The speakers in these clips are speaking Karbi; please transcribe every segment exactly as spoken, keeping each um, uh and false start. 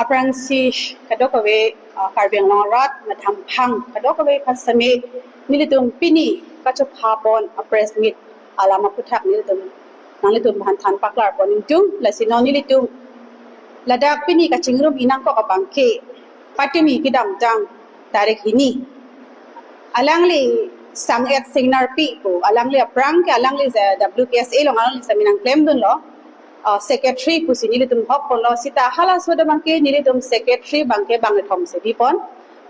Aphrangsi kadokave, uh, Karbi Anglong arat, methang phang kadokave aphan sitame nelitum pini kachepha pon a-press meet alam aphuthak nelitum nanglitum aphan than paklar pon ingtung. Lasi non nelitum ladak pini kachingrum inangkok abangke patumi kedamtang tarik hini alangli sang-et Singnarpi pu, alangli aphrang ke alangli je W K S A along alangli sitame nangklemdunlo, uh, secretary pusi nelitum hok ponlo. Sita halaso abangke nelitum secretary abangke bang kethom si bi pon.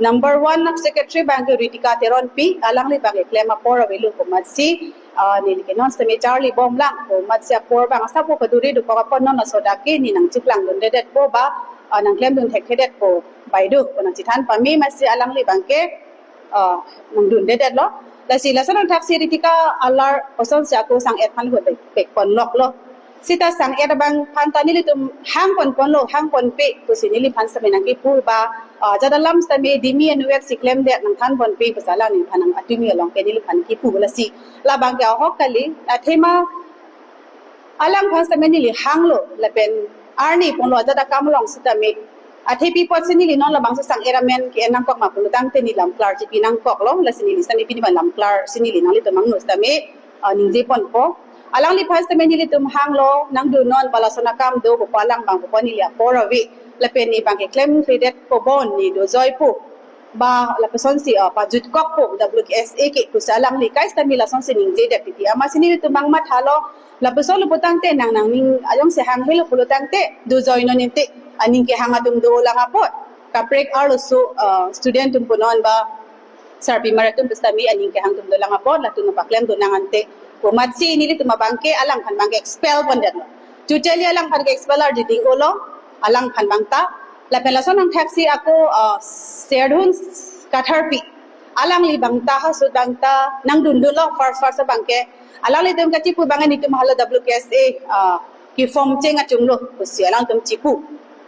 Number one na secretary abangke Ritika Teronpi, alangli abangke klem apor avelo pu amatsi, uh, neli ke non sitame charli bomlang pu amatsi apor abang asap pu kaduri dokok apot non laso adak ke ne nangcheklangdundedetpo ba, uh, nangklemdun thekthedetpo bai do pu nangchethan pame, amatsi alangli abangke, uh, nangdundedetlo. Lasi lason angthak si Ritika alar osonsi ako sang-et aphan hu pek, pek ponloklo. Sita sang-et abang aphan ta nelitum hang pon ponlo, hang ponpe pusi neliphan sitame nangkipu ba, uh, ajat alam sitame dimi anuet si klemdet nangthan ponpe pusi alangli aphan nang atumi along ke neliphan kipu. Lasi labangke ahok kali, athema alangphan sitame neli hanglo lapen arni ponlo ajat akam along sitame. Athe pi apotsi neli non labangso sang-et amen ke-en nangkok ma pulo tangte neli lam klar chipi nangkoklo, lasi neli sitame pini abang lam klar si neli nanglitum angno sitame, ah, ningje ponpo. Alangliphan sitame nelitum hanglo, nangdunnon ba lason akam do pu alang abang pu neli apor ave. Lapen ne abangke klemkledetpo bon ne dojoipo ba lapusonsi, ah, pajutkokpo W K S A ke pusi alangli kai sitame lasonsi ningjedet titi. Amatsi nelitum abang mathalo, lapusonlo pu tangte nang nangning ajongsi hang helo pulo tangte dojoinon inte, aning kehang atum dolang apot. Kaprek arloso, ah, student atum punon ba sarpimar atum pusitame aning kehang atum dolang apot, latum paklemdun nang ante pu amatsi nelitum abangke alangphan abangke expel pondetlo. Totally alangphan ke expel ardi ding-olo, alangphan abang ta. Lapen lason angthak si ako, ah, Serdhun Katharpi, alangli abang ta, halaso abang ta nangdundunlo first first abangke. Alanglitum kachipu abang netum hala W K S A, ah, ke-form cheng achumlo pusi alangtum chipu.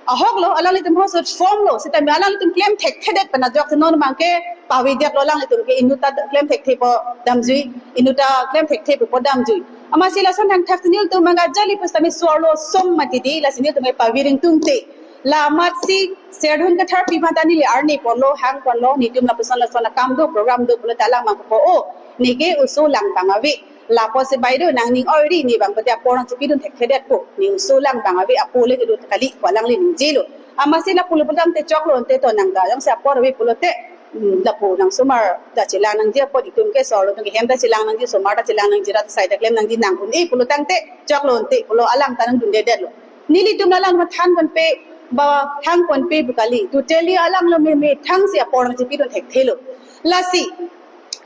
Ahoklo, alanglitum halaso formlo, sitame alanglitum klem thekthedet pen ajok si non abangke pavedetlo, alanglitum ke inut ta klem thekthepo damjui, inut ta klem thekthepo damjui. Amatsi lason angthak si nelitum abang ajali pusitame so-arlo som mati di, lasi nelitum ke pavir ingtungte. La amatsi Serdhun Katharpi aphan ta neli arni ponlo, hang ponlo, netum lapuson lason akam do, program do pulote alang abang po, o, neke oso lang abang ave. Lapusi bai do, nangning oiri, ne abang pute apor nangchipidun thekthedetpo, ne oso lang abang ave, apo le kedo kali pu alangli ningjelo. Amatsi lapulo pu tangte choklo ante to nang ta jongsi apor ave pulote, mm, lapu nang osomar ta chelang nangji apot, itum ke so-arlo atum ke hem ta chelang nangji, osomar ta chelang nangji, rat asai ta klem nangji, nang un-e pulo tangte choklo ante pulo alang ta nangdundedetlo. Nelitum alang than ponpe ba hang ponpe pu kali, totally alanglo meme thangsi apor nangchipidun thekthelo. Lasi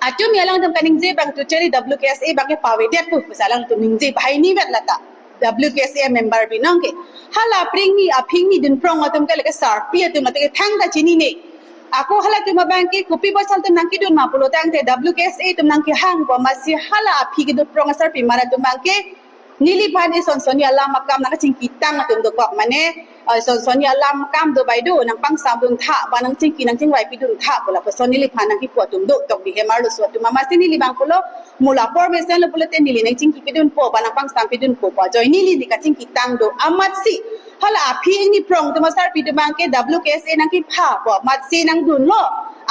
atumi alangtum kaningje abang totally W K S A abangke pavedetpo pusi alangtum ningje banghini vet lata. W K S A member binong ke hala apringni aphingni dunprong atum ke lake sarpi atum atum ke thangta chinine. Ako halatum abangke kopi bosal atum nangkedun ma pulo tangte W K S A atum nangkehang pu amatsi hala aphi kedunprong asarpimar atum abangke neliphan ison sonni alam akam nangkachingkitang atum dokok, mane, eh, ison sonni alam akam do bai do, nangpangsamdun tha ba nangchingki nangchingvaipidun tha pu lapuson neliphan nangkipu atum do, tok di hem arloso atum. Amatsi neli abang pulo, mo la apor mesenlo pulote neli nangchingkipidunpo ba nangpangsampidunpo pu ajoine neli kachingkitang do. Amatsi hala aphi ingni prong atum asarpi atum abangke W K S A nangkephapo amatsi nangdunlo.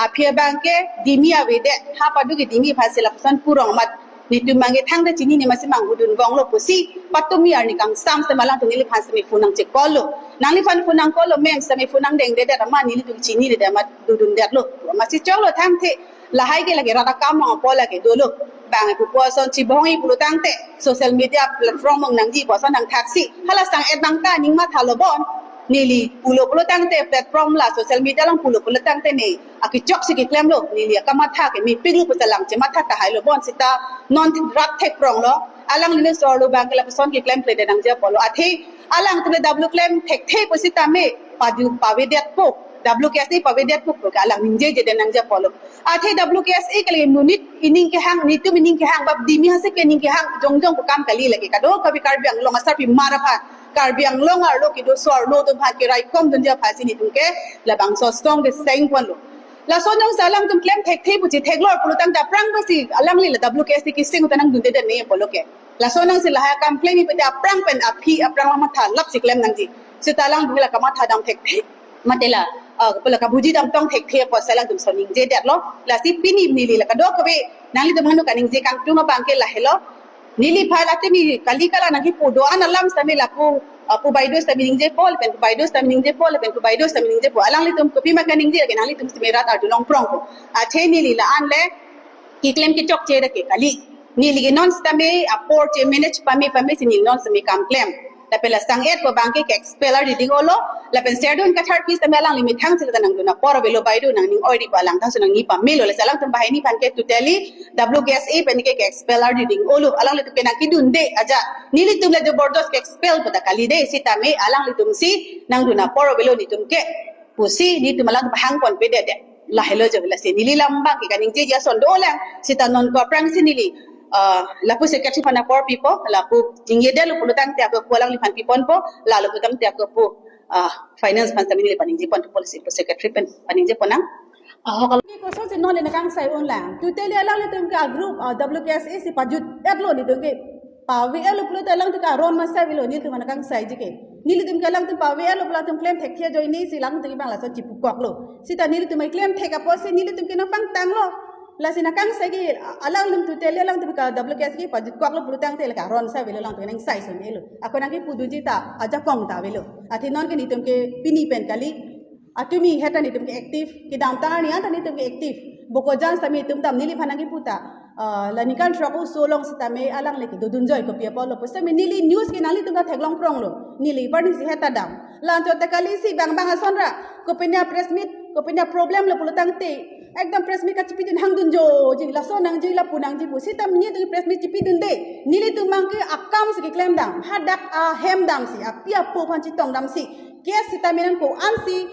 Aphi abangke dimi avedet, ha padu ke dimi aphansi lapuson purong amat netum abangke thangta chinine, amatsi manghudun vonglo pusi patumi arni kangsam sitame alangtum neliphan sitame phone nangche-call lo. Nangliphan phone nang-call lo, mem sitame phone nangdengdedet amat nelitum chininedet amat dodundetlo. Amatsi choklo tangte lahai ke lake rat akam along apo lake dolo. Bang pupo ason chibongi pulo tangte social media platform along nangji pu ason angthak si hala sang-et abang ta aning mathalo bon. Neli pulo pulo tangte platform la social media along pulo pulo tangte ne akechok si keklemlo, neli akamatha ke mepiklo pusi alang chematha tahailo bon, sita non rat thekpronglo. Alangli ne so-arlo abangke lapuson keklemkledet nangji apotlo. Athe alangtum le W klem thekthe pusitame padu pavedetpo, W K S A pavedetpo pu ke alang ningjejedet nangji apotlo. Athe W K S A ke le monit ining kehang, netum ining kehang, bap dimi hasek ke ining kehang, jongjong pu kam kali lake, kadokave Karbi Anglong asarpimar aphan, Karbi Anglong arlo kedo so-arlo atum aphan keraikomdunji aphansi netum ke labangso asong ke seng ponlo. Lason jongsi alangtum klem thekthe pu chetheklor pulo tangte aphrang pusi alangli la W K S A keseng ta nangdundedet ne pulo ke. Laso nang si lahai akam klem ipe te aphrang pen aphi aphrang lang matha lap si klem nangji. Sita alang bula kamatha dam thekthe. Mate la, ah, bula kabuji dam tong thekthe apotsi alangtum son ningje detlo. Lasi pini neli la kadokave nanglitum hanu kaningje kangtung abang ke lahelo. Neliphan atimi kali kala nangkipu do-an alam sitame lapu, ah, pu baideo sitame ningjepo, lapen pu baideo sitame ningjepo, lapen pu baideo sitame ningjepo. Alanglitum kopima kaningje ke nanglitum sitame rat arjulong prongpo. Athe neli la-an le keklem kechokche dak ke kali. Neli ke non sitame apor che manage pame pame si neli non sitame kam klem. Lapen la sang-et pu abang ke ke-expel ardi ding olo. Lapen serdun kathar pi sitame alangli methang si la nangdun apor avelo baideo nangning oidi pu alang thang su nangning pamelo. Lasi alangtum banghini aphan ke totally W K S A pen ke ke-expel ardi ding olo. Alanglitum ke nangkidunde aja. Nelitum le jobordos ke-expel pu ta kali de sitame alanglitum si nangdun apor avelo netum ke pusi netum alang hangponpe det det. Lahelo jo lasi neli alam abang ke kaningjeji ason dolang. Sita non ko aphrang si neli, ah, lapu secretary aphan apor pipo, lapu ningjedetlo pulo tangte ako pu alangliphan piponpo, lalo pulo tangte ako pu, ah, finance aphan sitame neli paningjepon policy pu secretary pen paningjepon nang. Ah, ho kal- Ke koson si non le nangkangsai unlang. Totally alanglitum ke a group, ah, W K S A si pajut-etlo netum ke. Pave-etlo pulote alangtum ke aron masai avelo, nelitum aphan nangkangsaiji ke. Nelitum ke alangtum pave-etlo pu alangtum klem thekthe ajoine si alangtum ke bang lason chipukoklo. Sita nelitum klem thek apotsi nelitum ke nangpangtanglo. Lasi nangkangsai ke, a-, alangtum totally alangtum ke W K S A ke pajutkoklo pulo tangte lake aron sai avelo, alangtum nangsaison-etlo. Ako nangkipudunji ta ajakong ta avelo. Athe non ke netum ke pini pen kali. Atumi het ta netum ke active, kedamtang arni an ta netum ke active. Bokajan sitame netum dam neliphan nangkipu ta. Ah, la ningkan throk-o so along sitame alangli ke dodunjoi kopi apotlo pu sitame neli news ke nanglitum ta theklong pronglo. Neli parni si het ta dam. La anchot ta kali si bang bang ason ra. Kopine a-press meet, kopine a-problem lo pulo tangte. Ekdom press meet kachipidun hangdunjoji, laso nangji lapu nangji pu. Sita netum press meet chipidunde. Nelitum abang ke akam si keklem dam. Hadak ahem dam si, api apo aphan chetong dam si. Case sitame nang ko-an si,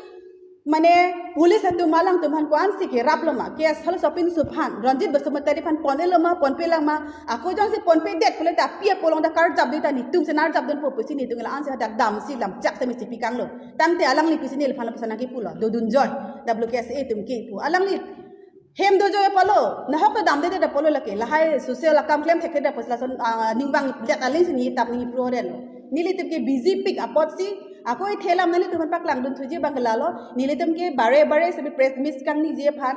mane police atum alangtum aphan ko-an si kerap lo ma. Case halaso apinso aphan, Ranjit Basumatary aphan pon-etlo ma, ponpe lang ma. Ako jongsi ponpedet pulote api apo along ta karjap di ta netum si narjapdunpo pusi netum la-an si hadak dam si lamchak sitame chipikanglo. Tangte alangli pusi neliphan lapuson nangkipulo. Dodunjoi, W K S A atum ke pu. Alangli hem dojoi apotlo, nahok ta damdedet apotlo lake, lahai social akam klem thekthe apotsi lason, ah, ning bang det aling si neli tap neli pro relo. Nelitum ke busy pik apotsi, ako ithe alam nanglitum aphan paklangdun thuji abang ke lalo, nelitum ke bare bare sitame press meet kangniji aphan,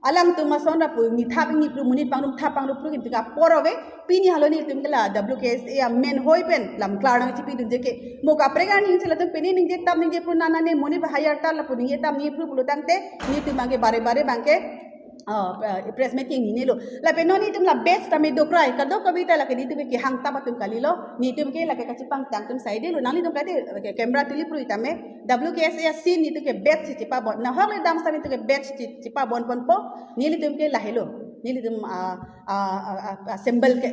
alangtum ason ra pu, neli thap neli pro, monit pangrum thap pangrum pro, kintu ka apor ave, pini halo nelitum ke la W K S A amen hoi pen lam klar nangchipidunji ke. Mo kaprek arni si latum pini ningje tap ningje pro nana ne monit ba hayar ta lapu ningje tap ningje pro pulo tangte, netum abang ke bare bare abang ke, ah, eh, press meet ke ningnelo. Lapen non netum la batch sitame dokrai, kadokave ta lake netum ke kehang tap atum kalilo, netum ke lake kachipangtang atum saidelo, nanglitum kade, ke camera tuli pro itame, W K S A asin netum ke batch si chipabon, nahok le dam sitame netum ke batch si chipabon ponpo, nelitum ke lahelo, nelitum, ah, ah, ah, ah, ah, symbol ke.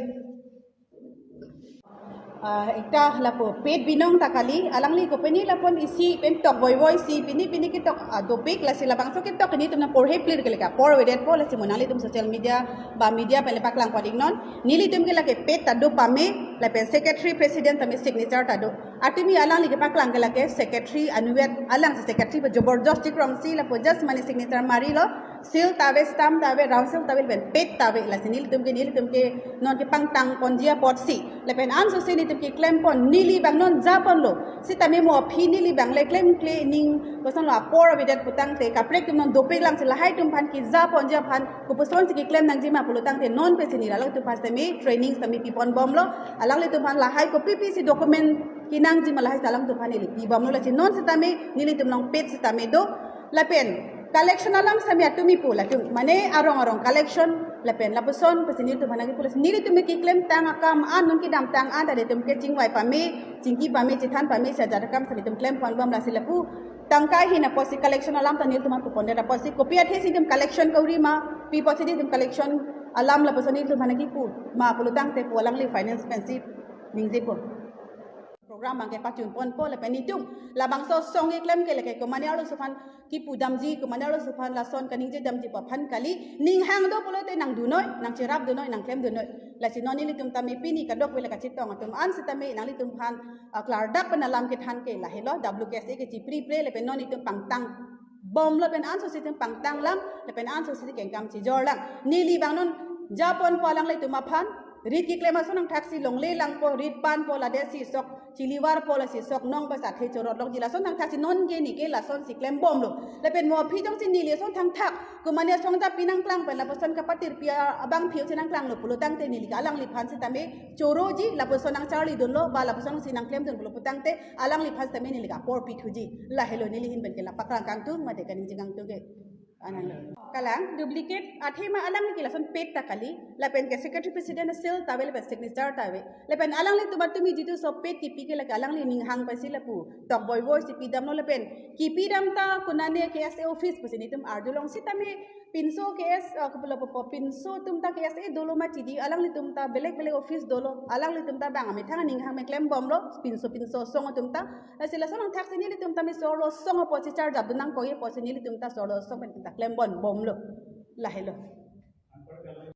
Ah, ekta lapu Pet Binong ta kali, alangli kopine lapu-an isi pen tok voivoi si, pini pini ketok, ah, dopik, lasi labangso ketok netum nangporhe plir ke lake apor avedetpo, lasi mo nanglitum social media ba media pen le paklangpo ding non. Nelitum ke lake pet ta do pame, lapen secretary president tame signature ta do. Atumi alangli kepaklang ke lake secretary anvet, alang si secretary ba jobordos chikrong si lapu just mane signature marilo. Seal ta ave, stamp ta ave, round seal ta ave, lapen pet ta ave, lasi nelitum ke, nelitum ke non kepangtang ponji apotsi. Lapen anso si netum keklem pon, neli abang non japonlo. Sitame mo aphi neli abang le klemkle ning, kosonlo apor avedet pu tangte, kaprek atum non dopik lang si lahai atum aphan keja ponji aphan, kopuson si keklem nangji ma pulo tangte non pensi neli alangtum aphan sitame training sitame piponbomlo. Alanglitum aphan lahai kopi pi si document kenangji ma lahai si alangtum aphan neli pibomlo, lasi non sitame nelitum along pet sitame do. Lapen collection alam sitame atumi pu latum, mane arong arong collection lapen lapuson pensi netum aphan nangkipu, lasi nelitum ke keklemtang akam an, non kedamtang an ta netum ke chingvai pame, chingki pame, chethan pame, si ajat akam sitame netum klempon bom, lasi lapu tangka ahin apotsi collection alam ta netum aphan pupondet apotsi, kopi athe si netum collection kauri ma, pi apotsi netum collection alam lapuson netum aphan nangkipu ma pulo tangte pu alangli finance pensi ningjepo. Program abang ke pachun ponpo lapen netum labangso asong keklem ke lake komane arloso aphan kipu damji, komane arloso aphan lason kaningje damji pu aphan kali, ning hang do pulote nangdunnoi, nangcherapdunnoi, nangklemdunnoi. Lasi non nelitum tame pini kadokave la kachetong atum an sitame nanglitum aphan, ah, klardak pen alam kethan ke lahelo, W K S A ke chipripre lapen non netum pangtang bomlo, lapen anso si netum pangtang lang, lapen anso si kengkam chijor lang. Neli abang non japonpo alanglitum aphan, Rit keklem ason nangthaksi longle langpo, rit panpo, lade si sok chilivarpo, lasi sok nong bas athe chorotlokji, lason nangthaksi non ke neke lasonsi klembomlo. Lapen mo aphi jongsi neli ason thangthak komane asong ta pinangklang pen lapuson kapatirpi abang phiusi nangklanglo pulo tangte neli ke alangliphan sitame choroji, lapuson nangcharlidunlo ba lapusonsi nangklemdun pulo putangte alangliphan sitame neli ke apor pithuji. Lahelo neli ahin pen ke la paklang kangtung mate kaningje kangtung ke. Anang. Kalang, duplicate, athema alangli ke lason paid ta kali, lapen ke secretary president seal ta ave, lapen signature ta ave. Lapen alanglitum atumi jitu so paid kipi ke lake alangli ninghang pensi lapu tokboi boisi pidamlo, lapen kipidam ta konane K S A office pusi nelitum arjulong sitame pinso K S, uh, kepulo popo pinso atum ta K S A dolo ma chidi, alanglitum ta belek belek office dolo, alanglitum ta bang amethang aninghang pen klembomlo, pinso pinso asong atum ta, lasi lason nangthaksi nelitum ta me sorlo asong apotsi charjapdun nangkokji apotsi nelitum ta sorlo asong pen ta klembom bomlo. Lahelo.